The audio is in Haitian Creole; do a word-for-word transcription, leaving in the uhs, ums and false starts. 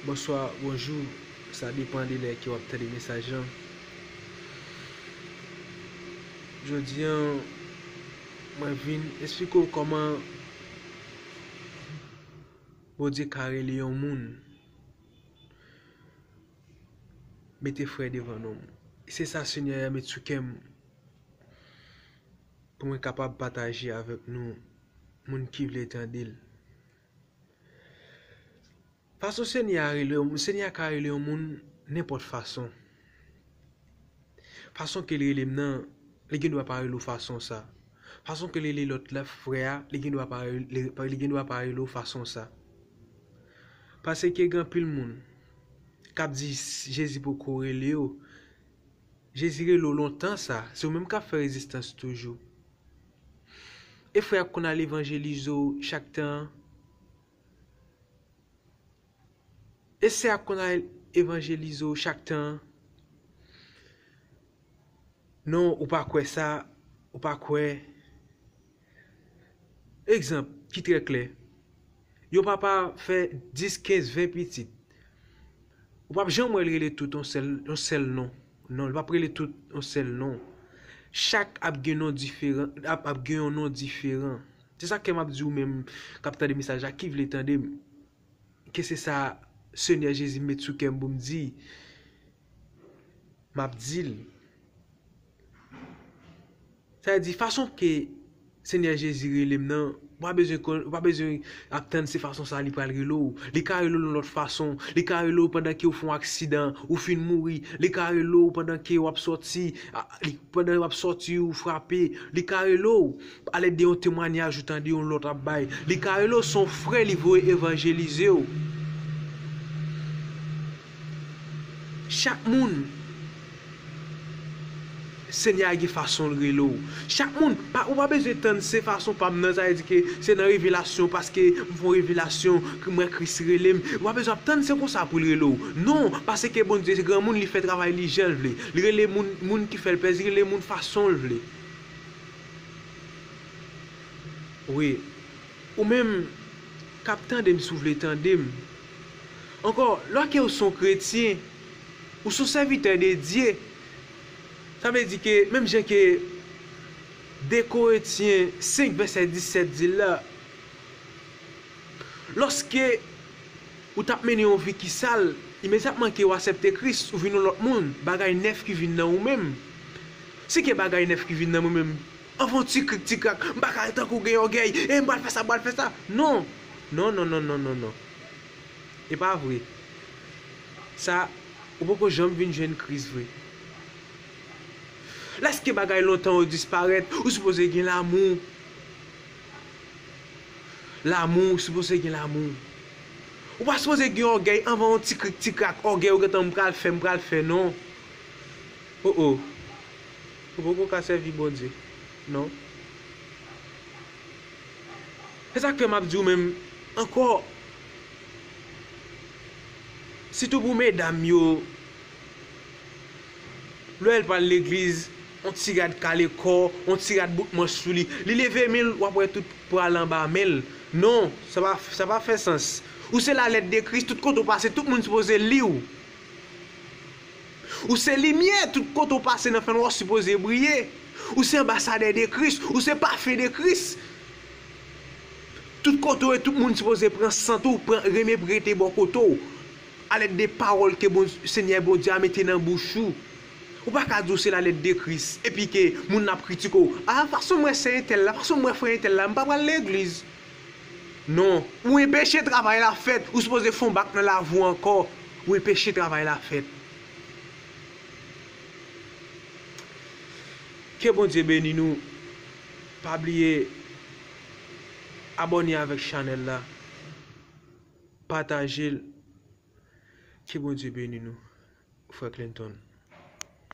Bonswa, bonjou. Sa depann de lè ke w ap tande mesaj lan. Jodi a, mwen vin eksplike w kòman Bondye ka rele yon moun, mete frè devan non. Se sa Senyè a met sou kè m pou mwen kapab pataje avèk nou, moun ki vle tande l. Fason Senyè a rele yon, Senyè a ka rele yon moun nenpòt fason. Fason ke l rele m nan, li gen dwa pa rele w fason sa. Fason ke l rele lòt la, frè a, li gen dwa pa rele, li gen dwa pa rele w fason sa. Paske gen anpil moun k ap di Jezi poko rele yo. Jezi rele w lontan sa, se ou menm k ap fè rezistans toujou. E frè a konn al evanjelize w chak tan an? E sè a konn al evanjelize w chak tan an? Non, ou pa kwè sa, ou pa kwè. Egzanp ki trè klè. Yon papa fè dis, kenz, ven pitit. Ou p ap janm wè l rele tout yon sèl, yon sèl non. Non, li p ap rele tout yon sèl non. Chak ap gen non diferan, ap, ap gen yon non diferan. Se sa ke m ap di w menm k ap tande mesaj la, ki vle tande m. Ke se sa Senyè Jezi met sou kè m pou m di, m ap di l. Sa vle di, fason ke Senyè Jezi rele m nan, ou pa bezwen konn, ou pa bezwen ap tann se fason sa li pral rele w. Li ka rele w yon lòt fason. Li ka rele w pandan ke w fè yon aksidan, ou fin mouri. Li ka rele w pandan ke w ap sòti, a, li, pandan w ap sòti, ou frape. Li ka rele w alèd de yon temwanyaj ou tande yon lòt ap bay. Li ka rele w se yon frè li voye evanjelize w. Chak moun, Senyè a gen fason l rele w. Chak moun, pa, ou pa bezwen tann se fason pa m nan, sa vle di ke se nan revelasyon, paske m fè yon revelasyon, ke m wè Kris rele m. Ou pa bezwen ap tann se konsa pou l rele w. Non, paske Bondye se granmoun, li fè travay li jan l vle. Li rele moun, moun ki fè l plezi, li rele moun fason l vle. Wi. Ou menm k ap tande m, si w vle tande m. Ankò, lè ke w se yon kretyen, ou se yon sèvitè de Dye, sa vle di ke, menm jan ke de Korentyen senk vèsè disèt di l la, lòske ou t ap mennen yon vi ki sal, imedyatman ke w aksepte Kris, ou vin yon lòt moun, bagay nèf ki vin nan ou menm. Si ke bagay nèf ki vin nan mwen menm, anvan yon ti krik ti krak, m pa ka tankou gen ògèy, e m pral fè sa, m pral fè sa. Non. Non, non, non, non, non, non. E pa vre. Sa, ou poko janm vin jwenn Kris vre. Lèske bagay lontan yo disparèt, ou sipoze gen lamou. Lamou, ou sipoze gen lamou. Ou pa sipoze gen ògèy anvan yon ti krik ti krak, ògèy ou gentan m pral fè, m pral fè, non. O o. Ou poko ka sèvi Bondye. Non. Se sa k fè m ap di w menm ankò. Sitou pou medam yo, lè l pral legliz, on ti rad kale kò, on ti rad bout manch sou li. Li leve men l, w ap wè tout pral anba men l. Non, sa pa, sa pa fè sans. Ou se lalèt de Kris, tout kote w pase, tout moun sipoze li w. Ou se limyè, tout kote w pase nan fènwa, w sipoze briye. Ou se anbasadè de Kris, ou se pafen de Kris. Tout kote w ye, tout moun sipoze pran sant ou, pran, renmen rete bò kote w. Alèd de pawòl ke Bon-, Senyè Bondye a mete nan bouch ou. Ou pa ka di w se lalèt de Kris, epi ke moun nan ap kritike w. A, fason m wè sè entèl la, fason m wè frè entèl la, m pa pral legliz. Non, ou enpeche travay la fèt, ou sipoze fè yon bak nan lavi w ankò. Ou enpeche travay la fèt. Ke Bondye beni nou. Pa bliye abòne avèk chanèl la. Pataje l. Ke Bondye beni nou, frè Clinton.